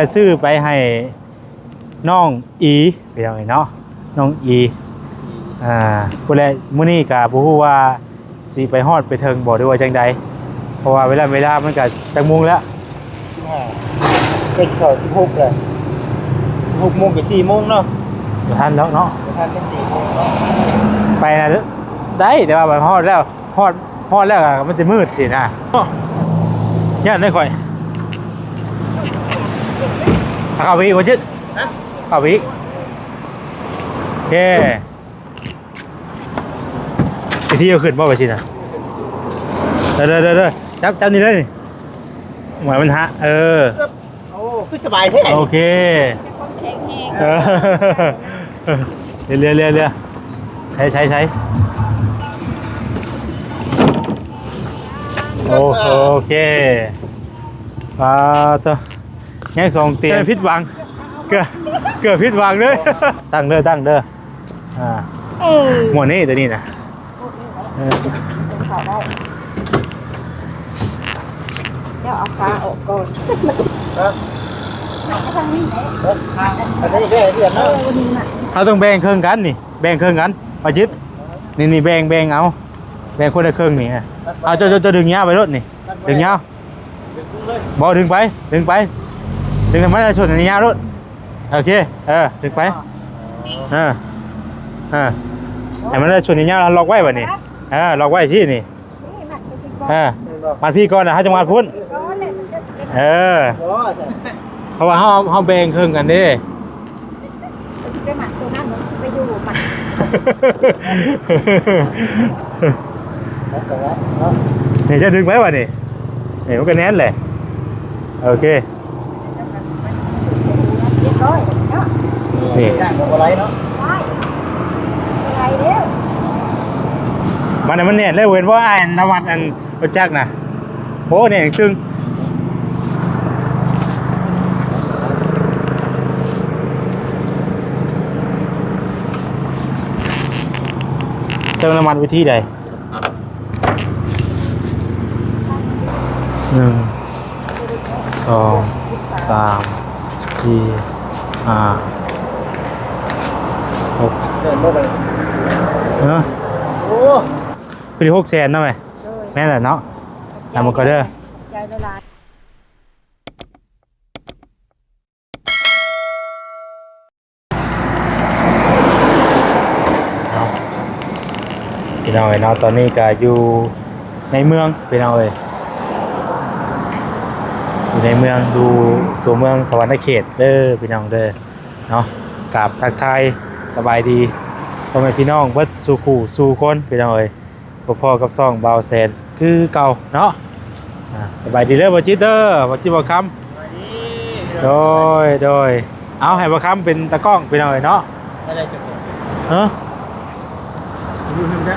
ກໍຊື້ໄປໃຫ້ນ້ອງອີ ພີ່ນ້ອງເອີຍເນາະ ນ້ອງອີ ອ່າ ພຸ້ນແຫຼະ. ມື້ນີ້ກໍບໍ່ຮູ້ວ່າຊິໄປຮອດໄປເຖິງບໍ່ ຫຼືວ່າຈັ່ງໃດ ເພາະວ່າເວລາ ເວລາມັນກໍຈັກໂມງແລ້ວ? ສິບຫ້າ ໃກ້ຊິເຂົ້າສິບຫົກແລ້ວ ສິບຫົກໂມງກໍສີ່ໂມງເນາະ ບໍ່ທັນແລ້ວເນາະ ບໍ່ທັນກໍສີ່ໂມງເນາະ ໄປນະໄດ້ ແຕ່ວ່າມັນຮອດແລ້ວ ຮອດ ຮອດແລ້ວກໍມັນຈະມືດຊີ້ນະ ຢ້ານເດ້ຂ້ອຍ ເຂົ້າໄປອີກບໍ່ຈິດ ຮະ ເຂົ້າໄປອີກ ໂອເຄ. ໄປທ່ຽວຂຶ້ນບໍ່ໄປຊິນະ ເດີໆໆ ຈັບ ຈັບນີ້ເລີຍນີ້ ໝາຍມັນຫະ ເອີ ໂອ້ ຄືສະບາຍແທ້ ໂອເຄ ຄວາມແຂງແຮງ ເອີ ເລື້ອຍໆ ໃຊ້ ໃຊ້ ໃຊ້ ໂອ ໂອເຄ ປາໂຕ ຍັງສອງຕີນ ຜິດຫວັງ ເກືອບ ເກືອບຜິດຫວັງເລີຍ ຕັ້ງເດີ ຕັ້ງເດີ ອ່າ ເອີ ໝວດນີ້ ຕົວນີ້ນະ ເອີ ເຂົ້າໄດ້ ດຽວເອົາຝາອອກກ່ອນ ຮະ ມາທາງນີ້ແຫຼະ ອັນນີ້ແບ່ງເຮືອນເນາະ ເອີ ນີ້ນະ ເຮົາຕ້ອງແບ່ງເຄິ່ງກັນນີ້ ແບ່ງເຄິ່ງກັນ ປາຈິດ ນີ້ ນີ້ ແບ່ງ ແບ່ງເອົາ ແບ່ງຄົນລະເຄິ່ງນີ້ ເອົາ ເຈົ້າ ເຈົ້າ ເຈົ້າດຶງຍາວໄປໂລດນີ້ ດຶງຍາວ ບໍ່ ດຶງໄປ ດຶງໄປ ດຶງໃຫ້ມັນໄດ້ສ່ວນຍາວໂລດ ໂອເຄ ເອີ ດຶງໄປ ເອີ ເອີ ໃຫ້ມັນໄດ້ສ່ວນຍາວ ລັອກໄວ້ບາດນີ້ ເອີ ລັອກໄວ້ຊີ້ນີ້ ເອີ ມັດພີ້ກ່ອນ ແລ້ວເຮົາຈະມັດພຸ້ນ ເອີ ເພາະວ່າເຮົາ ເຮົາແບ່ງເຄິ່ງກັນເດ້ ຊິໄປມັດຕົວນັ້ນ ມັນຊິໄປຢູ່ມັດ ນີ້ຈະດຶງໄວ້ບາດນີ້ ນີ້ມັນກໍແໜ້ນແຫຼະ ໂອເຄ ຮຽບຮ້ອຍເນາະ ນີ້ ບໍ່ໄຫຼເນາະ ໄຫຼ ບໍ່ໄຫຼເດ້ ມັນ ມັນແໜ້ນແລ້ວ ເຫັນບໍ່ ອ້າຍນະວັດ ອັນລົດຈັກນະ ໂອ້ ແໜ້ນຕຶງ ເຕີມນ້ຳມັນວິທີໃດ? ໜຶ່ງ ສອງ ສາມ ສີ່ ຫ້າ ຫົກ ເດີນບໍ່ໄປ ຮະ? ໂອ້ ພໍດີຫົກແສນເນາະແມ່. ໂດຍ ແມ່ນແຫຼະເນາະ. ຂອບໃຈ ນຳມັນກໍເດີ. ຂອບໃຈຫຼາຍໆ. ເອົາ ພີ່ນ້ອງເອີຍເນາະ, ຕອນນີ້ກໍຢູ່ໃນເມືອງ ພີ່ນ້ອງເອີຍ, ຢູ່ໃນເມືອງ ຢູ່ຕົວເມືອງສະຫວັນນະເຂດເດີ ພີ່ນ້ອງເດີເນາະ. ກາບທັກທາຍສະບາຍດີພໍ່ແມ່ພີ່ນ້ອງເບິດສູ່ຄູ່ສູ່ຄົນ ພີ່ນ້ອງເອີຍ. ພໍ້ກັບຊ່ອງບ່າວແສນຄືເກົ່າເນາະ. ອ່າ ສະບາຍດີເດີ ບ່າວຈິດເດີ ບ່າວຈິດ ບ່າວຄຳ. ສະບາຍດີ. ໂດຍ ໂດຍ. ເອົາ ໃຫ້ບ່າວຄຳເປັນຕາກ້ອງ ພີ່ນ້ອງເອີຍເນາະ. ໄດ້ເຈົ້າຂອງ ຮະ? ຢູ່ເຮືອນແທ້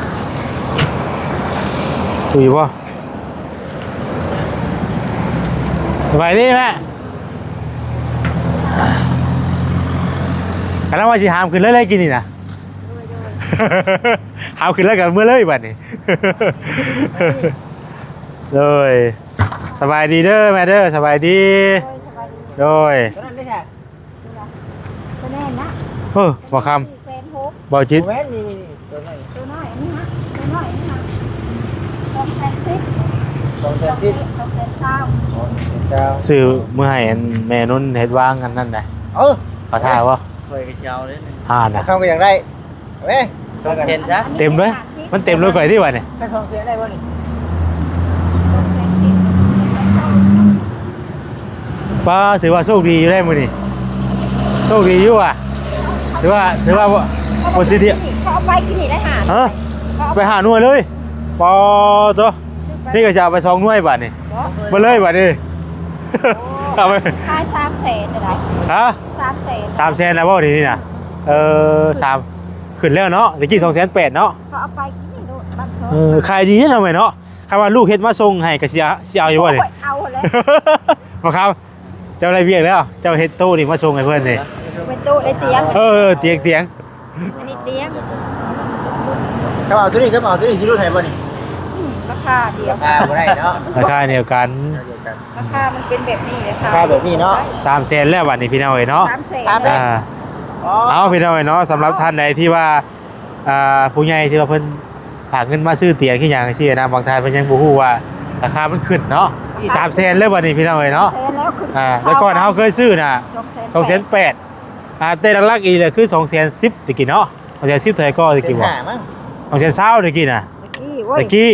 ຢູ່ຢູ່ບໍ່? ສະບາຍດີແມ່. ກຳລັງວ່າຊິຫາມຂຶ້ນເລີຍ ໄດ້ກິນນີ້ນະ. ໂດຍ ໂດຍ. ຫາວຂຶ້ນແລ້ວກໍເມືອເລີຍບາດນີ້. ໂດຍ ສະບາຍດີເດີແມ່ເດີ ສະບາຍດີ. ໂດຍ ສະບາຍດີ. ໂດຍ ໂຕນັ້ນເດ້ຊະ ໂຕນັ້ນນະ. ເອີ ບ່າວຄຳ ສີ່ແສນຫົກ ບ່າວຈິດ. ບໍ່ແມ່ນ ນີ້ໆໆ ໂຕນັ້ນ ໂຕນ້ອຍອັນນີ້ນະ ໂຕນ້ອຍອັນນີ້ນະ ສອງແສນສິບ ສອງແສນສິບ ສອງແສນຊາວ ອໍ ສອງແສນຊາວ. ຊື້ມື້ໃຫ້ອັນແມ່ນຸນເຮັດວາງອັນນັ້ນນະ. ເອີ ເຂົາຖ້າບໍ່? ຂ້ອຍກໍຊິເອົາເດ້ ຫ້ານນະ ເຂົາກໍຢາກໄດ້. ເອົາແມ່ ສອງແສນຊະ ເຕັມເລີຍ. ມັນເຕັມລົດຂ້ອຍຕິບາດນີ້. ສອງແສນໄດ້ບໍ່ນີ້? ປ້າ ຖືວ່າໂຊກດີຢູ່ໄດ໋ມື້ນີ້ ໂຊກດີຢູ່ວ່າ ຖືວ່າ ຖືວ່າໂພຊິທີບ. ເຂົາເອົາໄປກິນນີ້ໄດ້ຫາ ຮະ? ໄປຫາໜ່ວຍເລີຍ. ປໍໂຕ ນີ້ກໍຈະເອົາໄປສອງໜ່ວຍບາດນີ້. ບໍ່ ເບິດເລີຍບາດນີ້. ໂອ້ ເອົາໄປ ຂາຍສາມແສນໄດ້. ຮະ? ສາມແສນ ສາມແສນແລ້ວບໍ່ ນີ້ນະ? ເອີ ສາມ ຂຶ້ນແລ້ວເນາະ. ຕະກີ້ສອງແສນແປດເນາະ. ເຂົາເອົາໄປກິນນີ້ໂລດ ບັກຊອງ. ເອີ ຂາຍດີເນາະແມ່ເນາະ. ຄັນວ່າລູກເຮັດມາສົ່ງໃຫ້ກໍຊິ ຊິເອົາຢູ່ບໍ່ນີ້? ໂອ້ຍ ເອົາແລ້ວ ບໍ່ຄັບ. ເຈົ້າໄດ້ວຽກແລ້ວ ເຈົ້າເຮັດໂຕະນີ້ມາສົ່ງໃຫ້ເພິ່ນນີ້. ເປັນໂຕະ ໄດ້ຕຽງ. ເອີ ຕຽງ ຕຽງ. ອັນນີ້ຕຽງ. ກັບເອົາໂຕນີ້ ກັບເອົາໂຕນີ້ຊິຫຼຸດໃຫ້ບໍ່ນີ້? ອືມ ລາຄາດຽວ ລາຄາບໍ່ໄດ້ເນາະ ລາຄາດຽວກັນ ລາຄາມັນເປັນແບບນີ້ ລາຄາແບບນີ້ເນາະ ສາມແສນແລ້ວບັດນີ້ພີ່ນ້ອງເອີຍເນາະ ສາມແສນ ອ່າ ເອົາພີ່ນ້ອງເອີຍເນາະ ສຳລັບທ່ານໃດທີ່ວ່າ ອ່າ ຜູ້ໃຫຍ່ທີ່ວ່າເພິ່ນຝາກເງິນມາຊື້ຕຽງຄືຫຍັງຊີ້ນະ ບາງທ່ານເພິ່ນຍັງບໍ່ຮູ້ວ່າລາຄາມັນຂຶ້ນເນາະ ສາມແສນແລ້ວບັດນີ້ພີ່ນ້ອງເອີຍເນາະ ສາມແສນແລ້ວຂຶ້ນ ອ່າ ແຕ່ກ່ອນເຮົາເຄີຍຊື້ນະ ສອງແສນແປດ ອ່າ ແຕ່ຫຼັກໆອີກແຫຼະຄື ສອງແສນສິບ ຕະກີ້ເນາະ ສອງແສນສິບເທົ່າໃດກໍຕະກີ້ບໍ່ ສອງແສນຊາວຕະກີ້ນະ ຕະກີ້ ໂອ້ຍ ຕະກີ້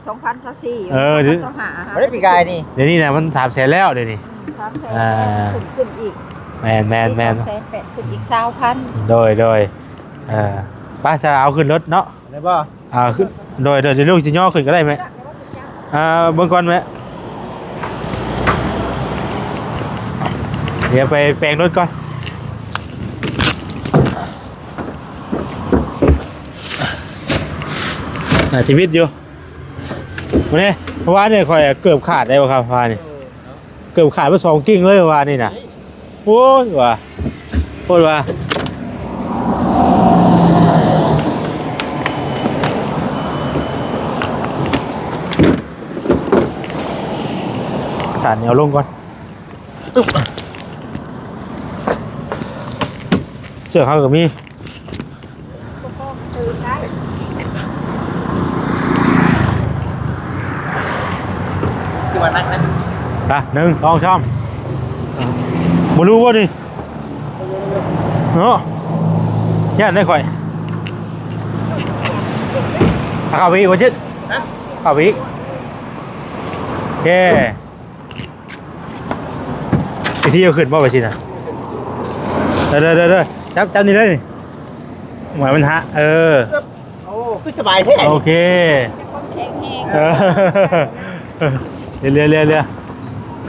ສອງພັນຊາວສີ່ ເອີ ສອງພັນຊາວຫ້າ ບໍ່ໄດ້ປີກາຍນີ້ ດຽວນີ້ນະມັນສາມແສນແລ້ວດຽວນີ້ ສາມແສນ ອ່າ ຂຶ້ນ ຂຶ້ນອີກ ແມ່ນໆໆ ສອງແສນແປດ ຂຶ້ນອີກຊາວພັນ ໂດຍ ໂດຍ ເອີ ໄປຊະ ເອົາຂຶ້ນລົດເນາະ ໄດ້ບໍ່ ອ່າ ຂຶ້ນ ໂດຍ ໂດຍ ດຽວລູກຊິຍໍຂຶ້ນກໍໄດ້ແມ່ ອ່າ ເບິ່ງກ່ອນແມ່ ດຽວໄປແປງລົດກ່ອນ ອ່າ ຊີວິດຢູ່ ມື້ນີ້ ເມື່ອວານນີ້ຂ້ອຍເກືອບຂາດໄດ້ບໍ່ຄັບ ເມື່ອວານນີ້ ເອີ ເກືອບຂາດໄປສອງກິ່ງເລີຍ ເມື່ອວານນີ້ນະ ໂອ້ຍ ວ່າ ໂພດວ່າ ສານນີ້ເອົາລົງກ່ອນ ເຊືອກເຮົາກໍມີ ຄືວ່າໜັກນະ ອ່ະ ໜຶ່ງ ສອງ ສາມ ບໍ່ຮູ້ບໍ່ນີ້ ເນາະ ຢ້ານໄດ້ຂ້ອຍ ເຂົ້າໄປອີກບໍ່ຈິດ ຮະ ເຂົ້າໄປອີກ ໂອເຄ. ວິທີເອົາຂຶ້ນບໍ່ໄປຊີ້ນະ ເດີໆໆ ຈັບ ຈັບນີ້ເລີຍນີ້ ໝາຍມັນຫະ ເອີ ໂອ້ ຄືສະບາຍແທ້ ໂອເຄ ຄວາມແຂງແຮງ ເອີ ເຫຼືອໆ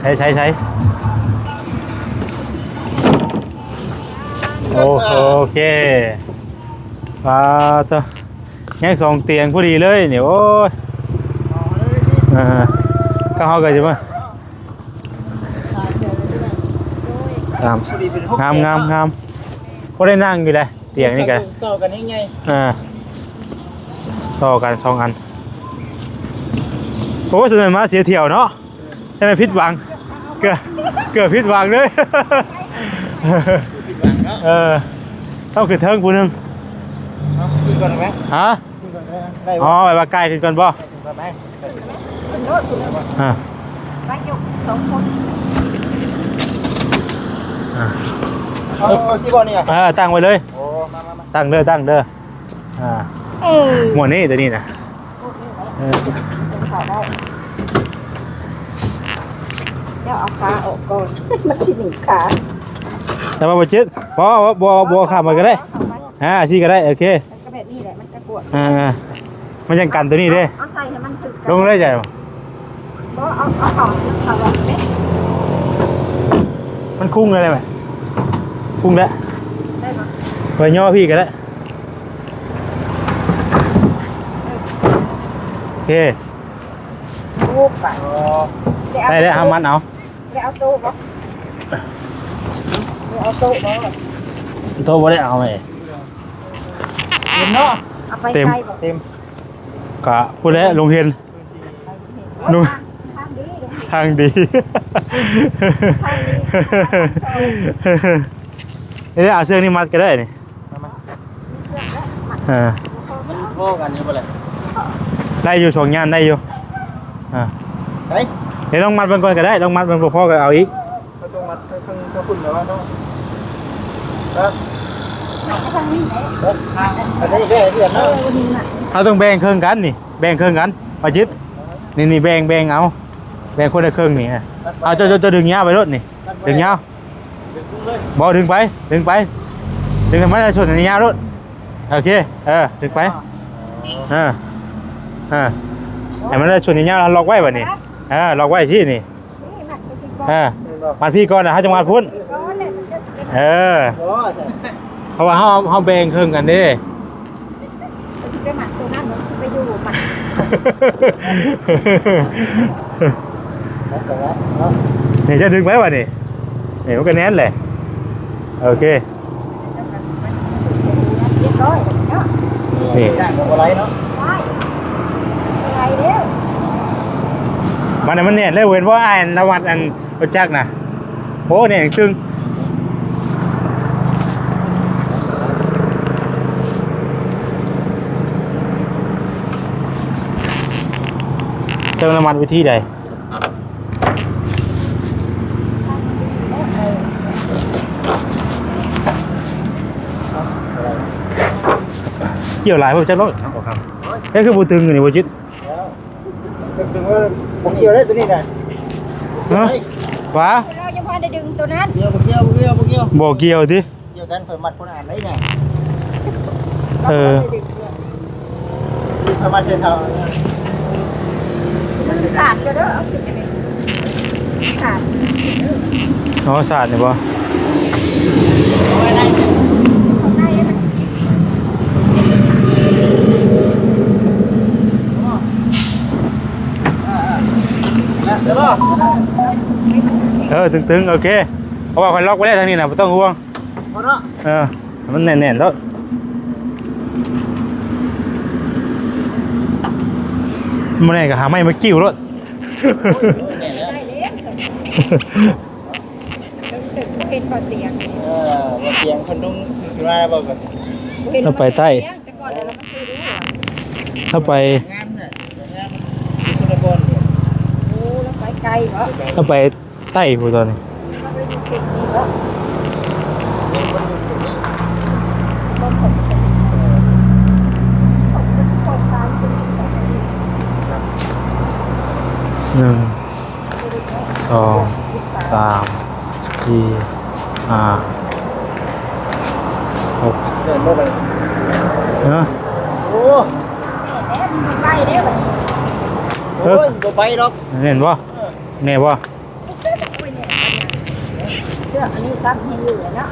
ໆ ໃສ່ໆໆ ໂອ ໂອເຄ ປາດໂທ້ ຍັງສອງຕຽງພໍດີເລີຍນີ້ ໂອ້ຍ ເອີ ກໍເຮົາກໍຈະມາ ງາມ ງາມ ງາມ ພໍໄດ້ນັ່ງຢູ່ເດ້ ຕຽງນີ້ກໍຕໍ່ກັນໃຫຍ່ ເອີ ຕໍ່ກັນສອງອັນ ໂອ້ ສະເໜີມາເສຍຖ້ຽວເນາະ ແຕ່ແມ່ນຜິດຫວັງ ເກືອບ ເກືອບຜິດຫວັງເລີຍ ຜິດຫວັງເນາະ ເອີ ຕ້ອງຂຶ້ນເທິງຜູ້ໜຶ່ງ ເອົາຂຶ້ນກ່ອນໄດ້ໄໝ ຮະ? ຂຶ້ນກ່ອນໄດ້ໄໝ ອໍ ແບບວ່າກາຍຂຶ້ນກ່ອນບໍ່? ຂຶ້ນໂລດ ຂຶ້ນໂລດ ອ່າ ໄປຢູ່ສອງຄົນ ອ່າ ເອົາ ເອົາຊິບໍ່ນີ້ ເອີ ຕັ້ງໄວ້ເລີຍ ໂອ້ ມາ ມາ ມາ ຕັ້ງເດີ ຕັ້ງເດີ ອ່າ ເອີ ໝວດນີ້ ຕົວນີ້ນະ ເອີ ເຂົ້າໄດ້ ເຈົ້າເອົາຂາອອກກ່ອນ ມັນຊິໜີບຂາ ແຕ່ວ່າບໍ່ເຈັບ ບໍ່ ບໍ່ ບໍ່ ບໍ່ຂ້າມໄປກໍໄດ້ ອ່າ ຊີ້ກໍໄດ້ ໂອເຄ ມັນກໍແບບນີ້ແຫຼະ ມັນກໍກວດ ອ່າ ມັນຍັງກັນຕົວນີ້ເດ້ ເອົາໃສ່ໃຫ້ມັນຖືກກັນ ລົງເລີຍຈ້ະ ບໍ່ ເອົາ ເອົາເຂົ້າ ເຂົ້າແບບນີ້ ມັນຄຸງເລີຍໄດ້ໄໝ? ຄຸງແລ້ວ ໄດ້ບໍ່? ໄປຍໍພີ່ກໍໄດ້ ເອີ ໂອເຄ ໂອ້ ໄປ ໄດ້ແລ້ວ ເຮົາມັດເອົາ ໄດ້ເອົາໂຕະບໍ່? ໄດ້ເອົາໂຕະບໍ່? ໂຕະບໍ່ໄດ້ເອົາເລີຍ ເຕັມເນາະ ເອົາໄປ ເຕັມ ໃສ່ບໍ່? ເຕັມ ກະພຸ້ນແຫຼະ ໂຮງຮຽນ ໂຮງ ທາງດີ ທາງດີ ເອີ ເອົາເຊືອກນີ້ມັດກໍໄດ້ນີ້ ມາ ມາ ມີເຊືອກແລ້ວມັດ ເອີ ພໍກັນຢູ່ບໍ່ລະ? ໄດ້ຢູ່ ສອງຢ່າງໄດ້ຢູ່ ອ່າ ໄດ້ ດຽວລອງມັດເບິ່ງກ່ອນກໍໄດ້ ລອງມັດເບິ່ງ ບໍ່ພໍກໍເອົາອີກ ເຮົາຕ້ອງມັດເທິງ ເທິງພຸ້ນແລ້ວເນາະ ເອີ ເຮົາຕ້ອງແບ່ງເຄິ່ງກັນນີ້ ແບ່ງເຄິ່ງກັນ ປາຈິດ ນີ້ ນີ້ ແບ່ງ ແບ່ງເອົາ ແບ່ງຄົນລະເຄິ່ງນີ້ ເອົາ ເຈົ້າ ເຈົ້າ ເຈົ້າດຶງຍາວໄປໂລດນີ້ ດຶງຍາວ ບໍ່ ດຶງໄປ ດຶງໄປ ດຶງໃຫ້ມັນໄດ້ສ່ວນຍາວໂລດ ໂອເຄ ເອີ ດຶງໄປ ເອີ ເອີ ໃຫ້ມັນໄດ້ສ່ວນຍາວ ລັອກໄວ້ບັດນີ້ ເອີ ລັອກໄວ້ຊີ້ນີ້ ນີ້ມັດໄປທີ່ກ່ອນ ເອີ ມັດພີ້ກ່ອນ ແລ້ວເຮົາຈະມັດພຸ້ນ ກ່ອນແຫຼະ ມັນຈະຊິເປັນ ເອີ ບໍ່ ເພາະວ່າເຮົາ ເຮົາແບ່ງເຄິ່ງກັນເດ້ ເຮົາຊິໄປມັດໂຕນັ້ນ ມັນຊິໄປຢູ່ມັດ ນີ້ຈະດຶງໄປບັດນີ້ ນີ້ມັນກໍແໜ້ນແຫຼະ ໂອເຄ ຮຽບຮ້ອຍເນາະ ນີ້ ບໍ່ໄຫຼເນາະ ໄດ້ ບໍ່ໄຫຼເດ້ ມັນ ມັນແໜ້ນເລີຍ ເຫັນບໍ່? ອ້າຍອັນລະວັດອັນລົດຈັກນະ ໂອ້ ແໜ້ນຕຶງ. ເຕີມນ້ຳມັນວິທີໃດ? ກ່ຽວຫຼາຍບໍ່ຈັກເນາະ ເຈົ້າຄືບໍ່ຕຶງນີ້ບໍ່ຈິດ? ບໍ່ກ່ຽວເດ້ຕົວນີ້ນະ ຮະ? ຫວາ? ເຮົາຍັງບໍ່ໄດ້ດຶງຕົວນັ້ນ ບໍ່ກ່ຽວ ບໍ່ກ່ຽວ ບໍ່ກ່ຽວ ບໍ່ກ່ຽວຕິ? ກ່ຽວກັນ ຂ້ອຍມັດຄົນອ່ານໄດ້ນະ. ເອີ ເອົາມາໃສ່ເສົາ ມັນສາດຢູ່ເດີ ເອົາຂຶ້ນໄປເລີຍ ສາດ ອໍ ສາດນີ້ບໍ່? ເອົາໄວ້ໄດ້ ເອົາໄວ້ໄດ້ ເອີ ຕຶງໆ ໂອເຄ ເພາະວ່າຂ້ອຍລັອກໄວ້ແລ້ວທາງນີ້ນະ ບໍ່ຕ້ອງຫ່ວງ. ເອີ ມັນແໜ້ນໆໂລດ ບໍ່ແໜ້ນກໍຫາໄມ້ມາກິ້ວໂລດ. ໄດ້ແລ້ວ ເຫັນບໍ່ຕຽງ ເອີ ບໍ່ຕຽງເພິ່ນລົງຂຶ້ນມາບໍ່ ເຮົາໄປໃຕ້ ແຕ່ກ່ອນແລ້ວ ເຮົາໄປ ງາມນະ ງາມ ໂອ້ ເຮົາໄປໄກບໍ່ ເຮົາໄປ ໃຕ້ພຸ້ນຕອນນີ້ ໜຶ່ງ ສອງ ສາມ ສີ່ ຫ້າ ຫົກ ເດີນບໍ່ໄປ ຮະ? ໂອ້ ໄປເດ້ ໂອ້ຍ ບໍ່ໄປດອກ ແມ່ນບໍ່? ເອີ ແນ່ບໍ່? ເຊືອກອັນນີ້ຊ້ຳແຮງຢູ່ເນາະ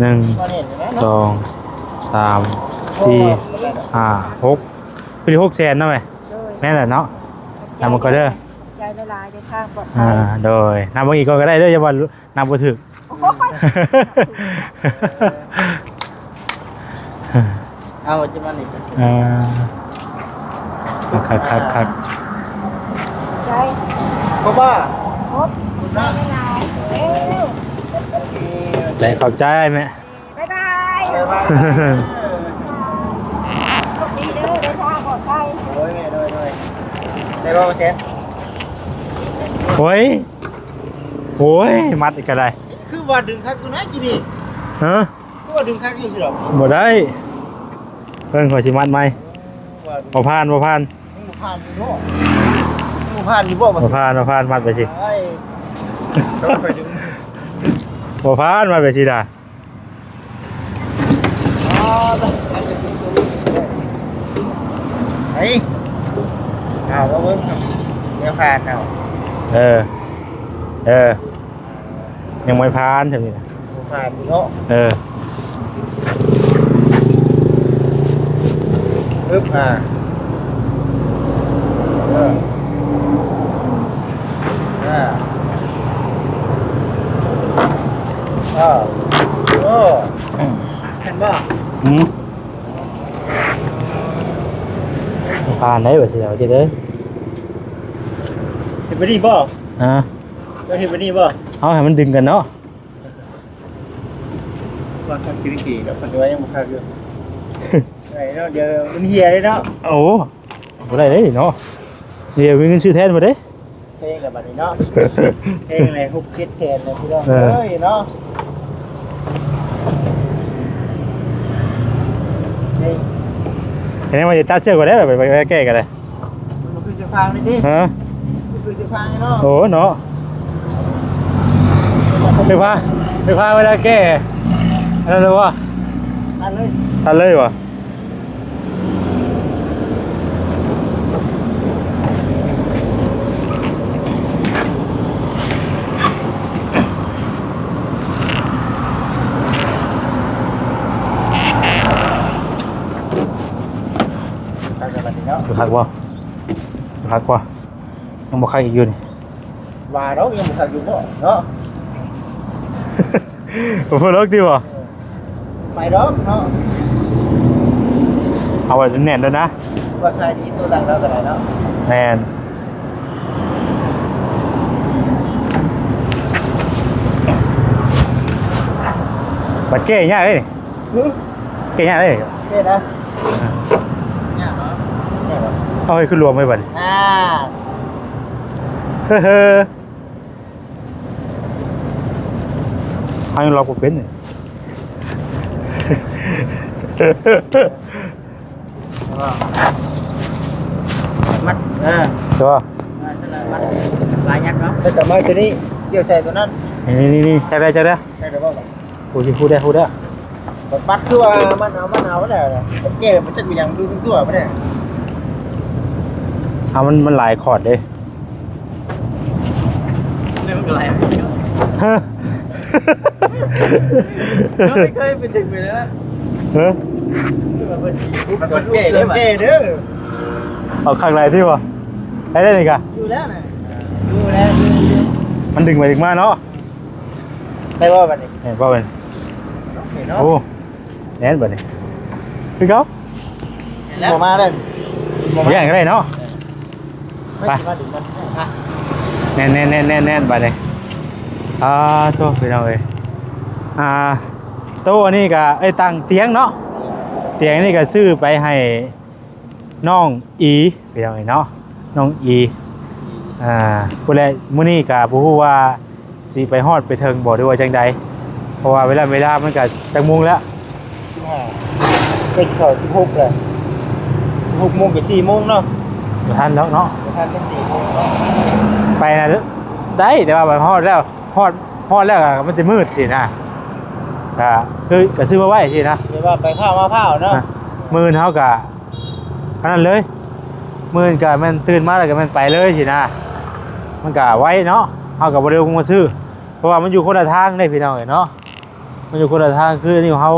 ໜຶ່ງ ສອງ ສາມ ສີ່ ຫ້າ ຫົກ ພໍດີຫົກແສນເນາະແມ່ ໂດຍ ແມ່ນແຫຼະເນາະ ນຳມັນກໍເດີ ຂອບໃຈຫຼາຍໆ ເດີນທາງປອດໄພ ອ່າ ໂດຍ ນຳເບິ່ງອີກກ່ອນກໍໄດ້ເດີ ຢ່າວ່ານຳບໍ່ຖືກ ໂອ້ຍ ເອົາຈະມານີ້ ເອີ ຄັກໆໆ ໃຈ ເພາະວ່າ ໂອ້ຍ ຂອບໃຈຫຼາຍໆ ເອີ ໄດ້ ຂອບໃຈແມ່ ບາຍບາຍ ບາຍບາຍ ໂຊກດີເດີ ເດີນທາງປອດໄພ ໂດຍແມ່ ໂດຍ ໂດຍ ໄດ້ບໍ່ແຊນ ໂອ້ຍ ໂອ້ຍ ມັດອີກກໍໄດ້ ຄືວ່າດຶງຄັກຢູ່ນະກີ້ນີ້ ຮະ? ຄືວ່າດຶງຄັກຢູ່ຊິດອກ ບໍ່ໄດ້ ເບິ່ງຂ້ອຍຊິມັດໃໝ່ ບໍ່ຜ່ານ ບໍ່ຜ່ານ ຍັງບໍ່ຜ່ານຢູ່ເນາະ ຍັງບໍ່ຜ່ານຢູ່ບໍ່ ບໍ່ຜ່ານ ບໍ່ຜ່ານ ມັດໄປຊິ ໂອ້ຍ ຕ້ອງໄປດຶງ ບໍ່ຜ່ານ ມັດໄປຊິດາ ອໍ ໄປ ເອົາ ມາເບິ່ງ ແນວຜ່ານເອົາ ເອີ ເອີ ຍັງບໍ່ຜ່ານ ຈັ່ງນີ້ນະ ບໍ່ຜ່ານເນາະ ເອີ ປຶບ ອ່າ ເອີ ອ່າ ເອີ ໂອ້ ເຫັນບໍ່? ອືມ ຜ່ານໄດ້ບໍ່ຊິເອົາເດີ ເຮັດແບບນີ້ບໍ່? ຮະ? ເຈົ້າເຮັດແບບນີ້ບໍ່? ເອົາໃຫ້ມັນດຶງກັນເນາະ ວ່າຄັກຢູ່ນີ້ ດອກ ເພິ່ນວ່າຍັງບໍ່ຄັກຢູ່ ໄດ້ເນາະ ດຽວມັນເຫ່ຍເດ້ເນາະ ໂອ້ ບໍ່ໄດ້ເດ້ເນາະ ດຽວມີເງິນຊື້ແທນບໍ່ເດ້ ເພງລະບັດນີ້ເນາະ ເພງລະຫົກເຈັດແສນລະພີ່ນ້ອງ ເອີ ເອີຍເນາະ ເພງ ເຫັນວ່າຈະຕັດເຊືອກກໍໄດ້ ໄປ ໄປ ໄປແກ້ກໍໄດ້ ມັນບໍ່ຄືເຊຟາງນີ້ຕິ ຮະ ບໍ່ຄືເຊຟາງນີ້ເນາະ ໂອ້ເນາະ ໄຟຟ້າ ໄຟຟ້າເວລາແກ້ ອັນນັ້ນເລີຍບໍ່ ຕັດເລີຍ ຕັດເລີຍບໍ່? ຄັກແລ້ວບັດນີ້ເນາະ ຄັກບໍ່? ຄັກບໍ່? ຍັງບໍ່ຄັກອີກຢູ່ນີ້ ວ່າດອກ ຍັງບໍ່ຄັກຢູ່ບໍ່ເນາະ ບໍ່ເລີກຕິບໍ່? ໄປດອກເນາະ ເອົາໄວ້ແໜ້ນໆ ໂລດນະ ວ່າຂາຍດີໂຕຫຼັງເຮົາກໍໄດ້ເນາະ ແມ່ນ ບັດແກ້ຍາກເດ້ນີ້ ຫຶ? ແກ້ຍາກເດ້ນີ້ ເຮັດໄດ້ ຍາກເນາະ ເອົາໃຫ້ຄືລວມໄວ້ບັດນີ້ ອ່າ ເຮີ ເຮົາຍັງລັອກບໍ່ເປັນນີ້ ມັດ ເອີ ຕົວ ເອີ ນັ້ນແຫຼະ ມັດ ລາຍຍັດເນາະ ແລ້ວກໍມາຕົວນີ້ ກ່ຽວໃສ່ຕົວນັ້ນ ນີ້ໆໆ ຈັບໄດ້ ຈັບໄດ້ ໄດ້ແລ້ວບໍ່? ໂອ້ຍ ຮູ້ໄດ້ ຮູ້ໄດ້ ບັດ ບັດຄືວ່າມັນເອົາ ມັນເອົາແລ້ວ ແກ້ບໍ່ຈັກມີຫຍັງ ດູຕົວບໍ່ໄດ້ ເອົາ ມັນ ມັນຫຼາຍຄອດເດ້ ນີ້ມັນກໍຫຼາຍ ຮະ ຍັງບໍ່ເຄີຍເປັນເດັກເລີຍນະ ຮະ ເພິ່ນແກ້ເດ້ ແກ້ເດີ ເອົາຂ້າງໃນຕິບໍ່ ໄດ້ ໄດ້ນີ້ກະ ຢູ່ແລ້ວນະ ຢູ່ແລ້ວ ຢູ່ ຢູ່ ມັນດຶງໄປດຶງມາເນາະ ໄດ້ບໍ່ບັດນີ້ ໄດ້ບໍ່ບັດນີ້ ໂອເຄເນາະ ໂອ້ ແໜ້ນບັດນີ້ ຄືເກົ່າ ແໜ້ນແລ້ວ ບໍ່ມາເດ້ ບໍ່ມາ ແຍ່ງກໍໄດ້ເນາະ ເອີ ໄປ ແໜ້ນໆໆໆໆ ບັດນີ້ ອ່າ ໂທ້ ພີ່ນ້ອງເອີຍ ອ່າ ໂຕະອັນນີ້ກໍ ເອີຍ ຕັ້ງຕຽງເນາະ ຕຽງນີ້ກໍຊື້ໄປໃຫ້ ນ້ອງອີ ພີ່ນ້ອງເອີຍເນາະ ນ້ອງອີ ອ່າ ພຸ້ນແຫຼະ ມື້ນີ້ກະບໍ່ຮູ້ວ່າຊິໄປຮອດໄປເຖິງບໍ່ ຫຼືວ່າຈັ່ງໃດ ເພາະວ່າເວລາ ເວລາມັນກະຈັກໂມງແລ້ວ ສິບຫ້າ ໃກ້ຊິເຂົ້າສິບຫົກແລ້ວ ສິບຫົກໂມງກໍສີ່ໂມງເນາະ ບໍ່ທັນດອກເນາະ ບໍ່ທັນ ກໍສີ່ໂມງເນາະ ໄປນະ ໄດ້ ແຕ່ວ່າໄປຮອດແລ້ວ ຮອດ ຮອດແລ້ວກໍມັນຈະມືດຊີ້ນະ ກໍຄື ກໍຊື້ມາໄວ້ຊີ້ນະ ແຕ່ວ່າໄປພ້າວມາພ້າວເນາະ ມື້ອື່ນເຮົາກໍ ອັນນັ້ນເລີຍ ມື້ອື່ນກໍແມ່ນຕື່ນມາແລ້ວກໍແມ່ນໄປເລີຍຊີ້ນະ ມັນກໍໄວເນາະ ເຮົາກໍບໍ່ໄດ້ລົງມາຊື້ ເພາະວ່າມັນຢູ່ຄົນລະທາງເດ້ພີ່ນ້ອງເອີຍເນາະ ມັນຢູ່ຄົນລະທາງ ຄືອັນນີ້ເຮົາ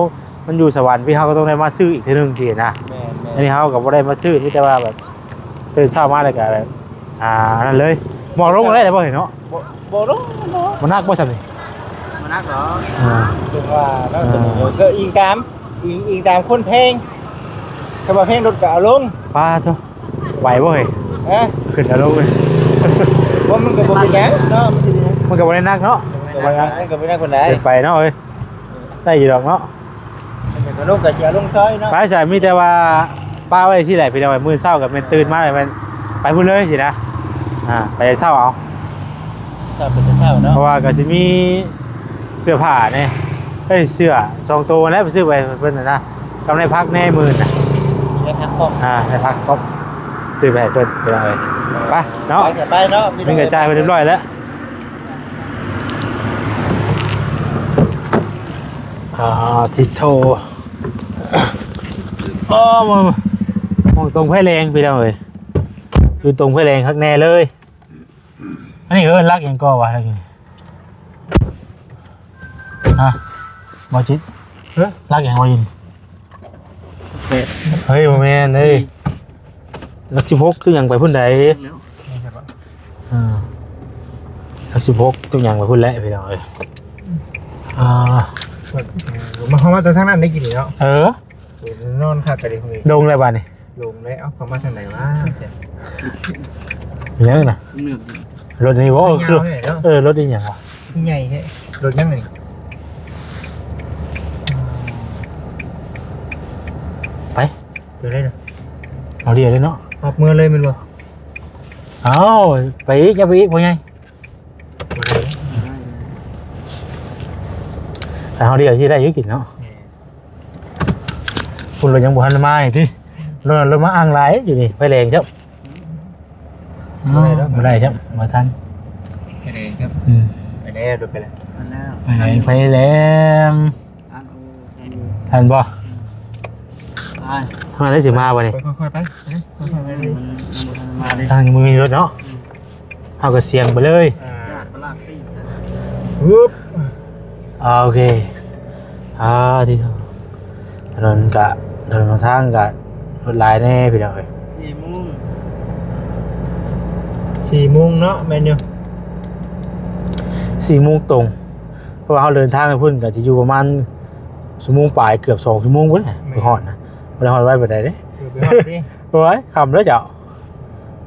ມັນຢູ່ສະຫວັນ ພີ່ເຮົາກໍຕ້ອງໄດ້ມາຊື້ອີກເທື່ອໜຶ່ງຊີ້ນະ ແມ່ນໆ ອັນນີ້ເຮົາກໍບໍ່ໄດ້ມາຊື້ ມີແຕ່ວ່າແບບ ຕື່ນເຊົ້າມາແລ້ວກໍ ອ່າ ອັນນັ້ນເລີຍ ໝອກລົງໄດ້ແລ້ວບໍ່ເຫັນເນາະ ບໍ່ ບໍ່ລົງ ບໍ່ ບໍ່ໜັກບໍ່ຊັ້ນນີ້ ບໍ່ໜັກດອກ ອ່າ ເຖິງວ່າເນາະ ອ່າ ກໍອີງຕາມ ອີງ ອີງຕາມຄົນແພງ ຄັນວ່າແພງລົດກໍເອົາລົງ ປາໂທ້ ໄຫວບໍ່ເຮີ້ຍ ຮະ ຂຶ້ນເອົາລົງເລີຍ ບໍ່ ມັນກໍບໍ່ເປັນຫຍັງເນາະ ມັນຊິເປັນຫຍັງ ມັນກໍບໍ່ໄດ້ໜັກເນາະ ມັນກໍບໍ່ໄດ້ໜັກ ມັນກໍບໍ່ໄດ້ໜັກປານໃດ ເກີນໄປເນາະເອີຍ ໄດ້ຢູ່ດອກເນາະ ແລ້ວກໍລົງກໍເສຍລົງຊອຍເນາະ ໄປຊະ ມີແຕ່ວ່າປະໄວ້ຊີ້ແຫຼະພີ່ນ້ອງ ມື້ເຊົ້າກໍແມ່ນຕື່ນມາແລ້ວແມ່ນໄປພຸ້ນເລີຍຊີ້ນະ ອ່າ ໄປເຊົ້າເອົາ ເຊົ້າເປັນແຕ່ເຊົ້າເນາະ ເພາະວ່າກໍຊິມີເສື້ອຜ້າແດ່ ເອີຍ ເສື້ອສອງໂຕຫັ້ນແຫຼະ ໄປຊື້ໄປໃຫ້ເພິ່ນຫັ້ນນະ ກັບໄດ້ພັກແດ່ມື້ນະ ໄດ້ພັກພ້ອມ ອ່າ ໄດ້ພັກພ້ອມ ຊື້ໄປໃຫ້ເພິ່ນພີ່ນ້ອງເອີຍ ໄປເນາະ ໄປເນາະ ເງິນກໍຈ່າຍໄປຮຽບຮ້ອຍແລ້ວ ອ່າ ທິດໂທ ໂອ້ ມອງ ມອງຕົງໄຟແດງພີ່ນ້ອງເອີຍ ຢູ່ຕົງໄຟແດງຄັກແນ່ເລີຍ ອັນນີ້ເອີ້ນຫຼັກຫຍັງກໍວ່າ ຫຼັກຫຍັງ ຮະ ບໍ່ຈິດ ຮະ ຫຼັກຫຍັງວ່າຢູ່ນີ້ ແປດ ເຮີ້ຍ ບໍ່ແມ່ນເອີຍ ຫຼັກສິບຫົກຄືຫຍັງໄປພຸ້ນໃດ ແມ່ນແລ້ວ ອ່າ ຫຼັກສິບຫົກຄືຫຍັງໄປພຸ້ນແຫຼະພີ່ນ້ອງເອີຍ ອ່າ ມາ ເຂົ້າມາແຕ່ທາງນັ້ນໄດ້ກິນເນາະ ເອີ ນອນຄັກກະດີ ດົງແລ້ວບາດນີ້ ລົງແລ້ວ ເອົາ ເຂົ້າມາທາງໃດວະ ເປັນຫຍັງນະ ເໜືອກ ລົດນີ້ບໍ່ ຄື ຍາວແທ້ເນາະ ເອີ ລົດອີຫຍັງວະ ຄືໃຫຍ່ແທ້ ລົດຫຍັງນີ້ ໄປ ໄປໄດ້ນະ ເອົາດຽວເລີຍເນາະ ອອກເມືອເລີຍແມ່ນບໍ່ ເອົາ ໄປອີກ ຢ່າໄປອີກ ພໍ່ໃຫຍ່ ບໍ່ໄດ້ ຖ້າເຮົາດຽວຊິໄດ້ຢູ່ກິນເນາະ ແມ່ນ ພຸ້ນລະຍັງບໍ່ທັນມາອີກຕິ ລົດ ລົດມາອ່າງຫຼາຍຢູ່ນີ້ ໄຟແດງຈ້ຳ ບໍ່ໄດ້ດອກ ບໍ່ໄດ້ຈ້ຳ ບໍ່ທັນ ໄຟແດງຈ້ຳ ອືມ ໄປແລ້ວ ລົດໄປແລ້ວ ໄຟແດງ ໄຟແດງ ທັນບໍ່ ທາງນັ້ນຊິມາບໍ່ນີ້ ຄ່ອຍໆໄປ ຄ່ອຍໆໄປ ທາງນີ້ບໍ່ມີລົດເນາະ ເຮົາກໍສ່ຽງໄປເລີຍ ອ່າ ຮຶບ ອ່າ ໂອເຄ ອ່າ ທີ່ຖະໜົນກະ ຖະໜົນຫົນທາງກະລົດຫຼາຍແດ່ພີ່ນ້ອງເອີຍ ສີ່ໂມງ ສີ່ໂມງເນາະ ແມ່ນຢູ່ ສີ່ໂມງຕົງ ເພາະວ່າເຮົາເດີນທາງໄປພຸ້ນກະຊິຢູ່ປະມານຊົ່ວໂມງປາຍ ເກືອບສອງຊົ່ວໂມງພຸ້ນແຫຼະ ແມ່ນ ໄປຮອດນະ ບໍ່ໄດ້ຮອດໄວປານໃດເດ້ ເກືອບໄປຮອດຕິ ໂອ້ຍ ຄ່ຳແລ້ວເຈົ້າ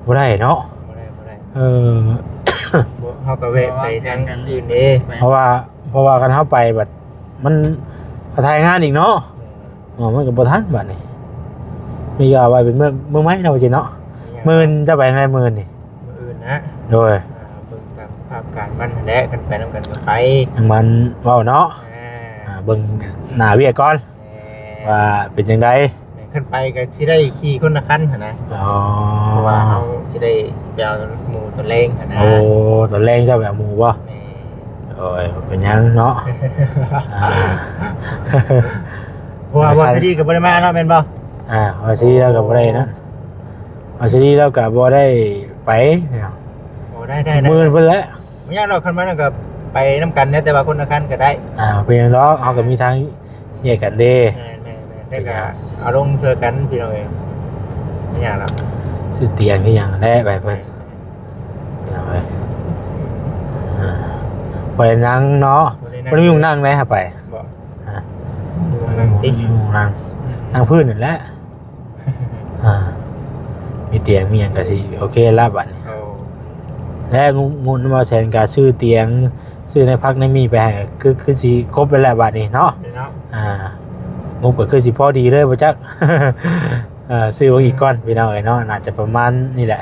ບໍ່ໄດ້ເນາະ ບໍ່ໄດ້ ບໍ່ໄດ້ ເອີ ບໍ່ ເຮົາກໍແວະໄປທາງອື່ນເດ້ ເພາະວ່າ ເພາະວ່າຄັນເຮົາໄປບັດ ມັນ ໄປຖ່າຍງານອີກເນາະ. ແມ່ນ. ອໍ ມັນກໍບໍ່ທັນບາດນີ້ ມີກໍເອົາໄວ້ເປັນມື້ ມື້ໃໝ່ເນາະ ວ່າຊິເນາະ. ແມ່ນ. ມື້ອື່ນຈະໄປທາງໃດມື້ນີ້? ມື້ອື່ນນະ ໂດຍ ອ່າ ເບິ່ງຕາມສະພາບການມັນຫັ້ນແຫຼະ ຄັນໄປນຳກັນກໍໄປ ທາງມັນເວົ້າເນາະ. ອ່າ ອ່າ ເບິ່ງໜ້າວຽກກ່ອນ ແມ່ນ ວ່າເປັນຈັ່ງໃດ. ແມ່ນ ຄັນໄປກໍຊິໄດ້ຂີ່ຄົນລະຄັນຫັ້ນນະ. ອໍ ເພາະວ່າເຮົາຊິໄດ້ໄປເອົາໝູ່ຕອນແລງຫັ້ນນະ. ໂອ້ ຕອນແລງເຈົ້າໄປເອົາໝູ່ບໍ່? ແມ່ນ. ໂອ້ຍ ບໍ່ເປັນຫຍັງເນາະ. ອ່າ ເພາະວ່າ ບໍ່ ບໍ່ ສະດີກໍບໍ່ໄດ້ມາເນາະ ແມ່ນບໍ່? ອ່າ ບໍ່ສະດີລາວກໍບໍ່ໄດ້ນະ ບໍ່ສະດີລາວກໍບໍ່ໄດ້ໄປເນາະ. ໂອ້ ໄດ້ ໄດ້ ໄດ້ ມື້ອື່ນພຸ້ນແຫຼະ. ບໍ່ຍາກດອກ ຄັນມານັ້ນກໍໄປນຳກັນແຫຼະ ແຕ່ວ່າຄົນລະຄັນກໍໄດ້. ອ່າ ເປັນຫຍັງດອກ ເຮົາກໍມີທາງແຍກກັນເດ້. ແມ່ນໆໆ ແຕ່ກໍເອົາລົງຊ່ວຍກັນພີ່ນ້ອງເອີຍ ບໍ່ຍາກດອກ. ຊື້ຕຽງຄືຫຍັງແຫຼະໄປເພິ່ນ ພີ່ນ້ອງເອີຍ. ອ່າ ບໍ່ໄດ້ນັ່ງເນາະ ບໍ່ໄດ້ນັ່ງ ບໍ່ໄດ້ມີໝ່ອງນັ່ງໃດຫາໄປ. ບໍ່ ອ່າ ມີໝ່ອງນັ່ງຕິ ມີໝ່ອງນັ່ງ ນັ່ງພື້ນນັ້ນແຫຼະ. ອ່າ ມີຕຽງມີຫຍັງກໍຊິໂອເຄລະບາດນີ້. ໂອ້ ແລະງຸ ງຸນມາແສນກໍຊື້ຕຽງ ຊື້ໃນພັກໃນມີໄປໃຫ້ ຄື ຄືຊິຄົບແລ້ວລະບາດນີ້ເນາະ. ເນາະ ອ່າ ງົບກໍຄືຊິພໍດີເລີຍບໍ່ຈັກ. ເອີ ຊື້ເບິ່ງອີກກ່ອນພີ່ນ້ອງເອີຍເນາະ ໜ້າຈະປະມານນີ້ແຫຼະ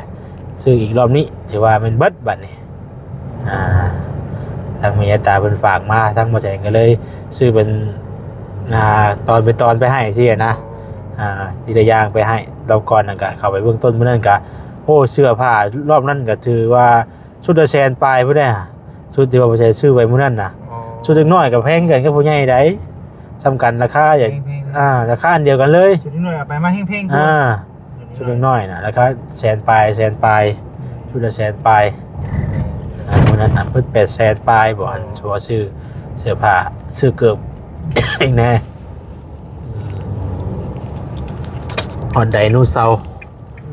ຊື້ອີກລອບນີ້ຖືວ່າແມ່ນເບິດບາດນີ້. ອ່າ ທາງແມ່ຍາຍຕາເພິ່ນຝາກມາ ທາງບໍ່ແສນກໍເລີຍຊື້ເປັນ ອ່າ ຕອນເປັນຕອນໄປໃຫ້ຊີ້ນະ. ອ່າ ທີລະຢ່າງໄປໃຫ້ ລອບກ່ອນນັ້ນກະເຂົ້າໄປເບື້ອງຕົ້ນ ມື້ນັ້ນກະ ໂອ້ ເສື້ອຜ້າລອບນັ້ນກະຖືວ່າຊຸດລະແສນປາຍພຸ້ນເດ້ ຊຸດທີ່ວ່າບໍ່ແສນຊື້ໄວ້ມື້ນັ້ນນະ. ອໍ ຊຸດເດັກນ້ອຍກະແພງກັນກັບຜູ້ໃຫຍ່ໃດ໋ ສ່ຳກັນລາຄາ ແພງໆ ອ່າ ລາຄາອັນດຽວກັນເລີຍ ຊຸດເດັກນ້ອຍເອົາໄປມາແຮງໆ ອ່າ ຊຸດເດັກນ້ອຍນະ ລາຄາແສນປາຍ ແສນປາຍ ອືມ ຊຸດລະແສນປາຍ. ອ່າ ມື້ນັ້ນນະເບິດແປດແສນປາຍບໍ່ ອັນ ອໍ ຊິຊື້ເສື້ອຜ້າ ຊື້ເກີບອີກແດ່. ຮອດໄດໂນເສົາ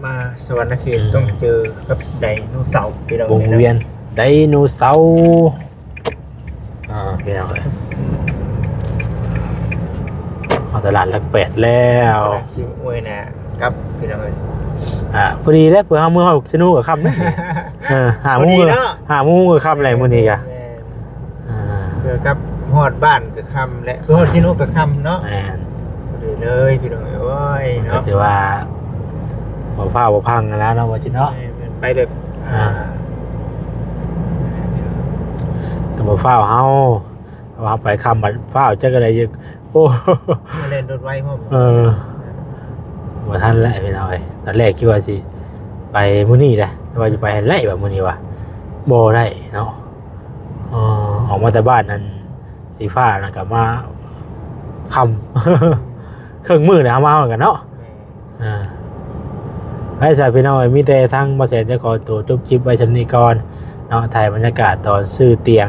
ມາສະຫວັນນະເຂດ ອືມ ຕ້ອງເຈີກັບໄດໂນເສົາ ພີ່ນ້ອງ ວົງວຽນໄດໂນເສົາ. ອ່າ ພີ່ນ້ອງເອີຍ ຮອດຕະຫຼາດຫຼັກແປດແລ້ວ ຊິອວຍໜ້າກັບ ພີ່ນ້ອງເອີຍ. ອ່າ ພໍດີແລ້ວ ເພື່ອເຮົາເມືອຮອດເຊໂນກໍຄ່ຳເດ້. ເອີ ຫ້າໂມງ ພໍດີເນາະ ຫ້າໂມງກໍຄ່ຳແລ້ວມື້ນີ້ກະ. ແມ່ນ ອ່າ ເພື່ອກັບຮອດບ້ານກໍຄ່ຳແລ້ວ ເພື່ອຮອດເຊໂນກໍຄ່ຳເນາະ. ແມ່ນ ພໍດີເລີຍ ພີ່ນ້ອງເອີຍ ໂອ້ຍ ມັນກໍເນາະ ຖືວ່າບໍ່ຟ້າວບໍ່ຟັ່ງຫັ້ນລະເນາະ ວ່າຈິເນາະ. ແມ່ນໆ ໄປແບບ ອ່າ ອ່າ ກໍບໍ່ຟ້າວເຮົາ ເຮົາໄປຄ່ຳບັດຟ້າວຈັກອັນໃດ. ໂອ້ ແລ່ນລົດໄວພ້ອມ ເອີ ບໍ່ທັນແຫຼະພີ່ນ້ອງເອີຍ. ຕອນແລກຄິດວ່າຊິໄປມື້ນີ້ແຫຼະ ແຕ່ວ່າຊິໄປໃຫ້ໄດ້ວ່າມື້ນີ້ວ່າ ບໍ່ໄດ້ເນາະ. ເອີ ອອກມາແຕ່ບ້ານນັ້ນສີຟ້ານັ້ນກໍມາຄ່ຳ ເຄິ່ງມື້ແລ້ວເຮົາມາຮອດກັນເນາະ. ອ່າ ໄປຊະພີ່ນ້ອງເອີຍ ມີແຕ່ທາງບໍ່ແສນຈະຂໍໂຕຈົບຄລິບໄວ້ຊ່ຳນີ້ກ່ອນເນາະ ຖ່າຍບັນຍາກາດຕອນຊື້ຕຽງ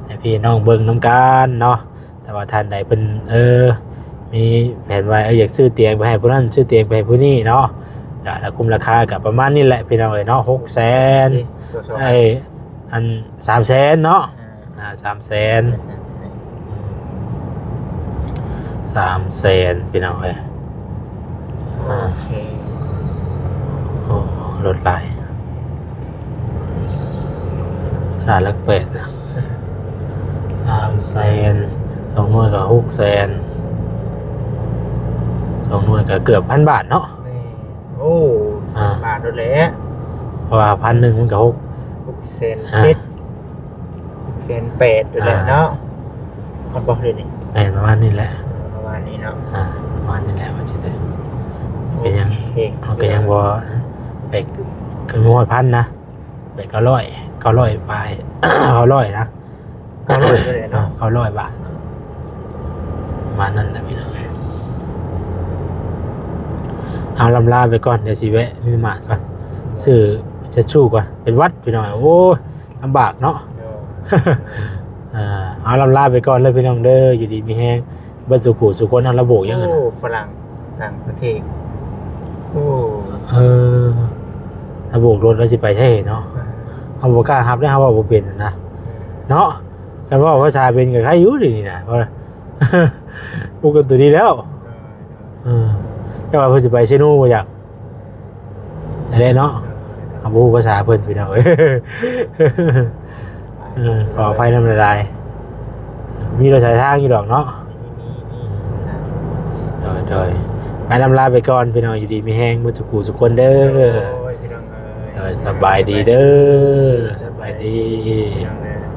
ໃຫ້ພີ່ນ້ອງເບິ່ງນຳກັນເນາະ. ຖ້າວ່າທ່ານໃດເພິ່ນ ເອີ ມີແຜນວ່າ ເອີ ຢາກຊື້ຕຽງໄປໃຫ້ຜູ້ນັ້ນ ຊື້ຕຽງໄປໃຫ້ຜູ້ນີ້ເນາະ ກະລະຄຸມລາຄາກະປະມານນີ້ແຫຼະພີ່ນ້ອງເອີຍເນາະ ຫົກແສນ ເອີ ອັນ ສາມແສນເນາະ. ອ່າ ສາມແສນ ສາມແສນ ສາມແສນ ພີ່ນ້ອງເອີຍ. ໂອເຄ ໂອ້ ລົດຫຼາຍ ຂະໜາດຫຼັກແປດນະ ສາມແສນ ສອງໜ່ວຍກໍຫົກແສນ ສອງໜ່ວຍກໍເກືອບພັນບາດເນາະ. ແມ່ນ ໂອ້ ອ່າ ບາດໂດດແຫຼະ ເພາະວ່າພັນໜຶ່ງມັນກໍຫົກ ຫົກແສນເຈັດ ອ່າ ຫົກແສນແປດໂດດແຫຼະເນາະ. ອ່າ ຮອດບໍ່ເດນີ້? ແມ່ນ ປະມານນີ້ແຫຼະ ເອີ ປະມານນີ້ເນາະ. ອ່າ ປະມານນີ້ແຫຼະ ວ່າຊິໄດ້ ໂອເຄ ກໍຍັງ ເຮົາກໍຍັງບໍ່ໄປເກີນຮອດພັນນະ ໄປເກົ້າຮ້ອຍ ເກົ້າຮ້ອຍປາຍ ເກົ້າຮ້ອຍນະ ເກົ້າຮ້ອຍ ເກົ້າຮ້ອຍບາດ ປະມານນັ້ນແຫຼະພີ່ນ້ອງ. ເອົາ ລ່ຳລາໄປກ່ອນ ດຽວຊິແວະມິນິມາດກ່ອນ ຊື້ເຊັດຊູກ່ອນ ເປັນຫວັດພີ່ນ້ອງ. ໂອ້ຍ ລຳບາກເນາະ. ໂດຍ ເອີ ເອົາ ລ່ຳລາໄປກ່ອນເດີພີ່ນ້ອງເດີ ຢູ່ດີມີແຮງ ເບິດສູ່ຜູ້ສູ່ຄົນ. ເອົາ ລະໂບກຫຍັງຫັ້ນນະ? ໂອ້ ຝຣັ່ງຕ່າງປະເທດ. ໂອ້ ເອີ ລະໂບກລົດລະຊິໄປໃສເນາະ? ເອີ ເຮົາບໍ່ກ້າຮັບເດ້ ເຮົາເວົ້າບໍ່ເປັນນະ ເອີ ເນາະ. ຄັນເວົ້າພາສາເປັນກໍໃຄຢູ່ດຽວນີ້ນະ ເພາະ ປົກກັນໂຕນີ້ແລ້ວ. ເອີ ເອີ ແຕ່ວ່າເພິ່ນຊິໄປເຊໂນບໍ່ຈັກ ຫັ້ນແຫຼະເນາະ. ເຮົາບໍ່ຮູ້ພາສາເພິ່ນພີ່ນ້ອງເອີຍ ເອີ ຂໍອະໄພນຳຫຼາຍໆ. ມີລົດສາຍທາງຢູ່ດອກເນາະ ມີ ມີ ໂດຍ ໄປລຳລາໄປກ່ອນພີ່ນ້ອງ ຢູ່ດີມີແຮງເບິດສູ່ຄູ່ສູ່ຄົນເດີ. ໂດຍ ພີ່ນ້ອງເອີຍ ໂດຍ ສະບາຍດີເດີ ສະບາຍດີ ພີ່ນ້ອງເອີຍ.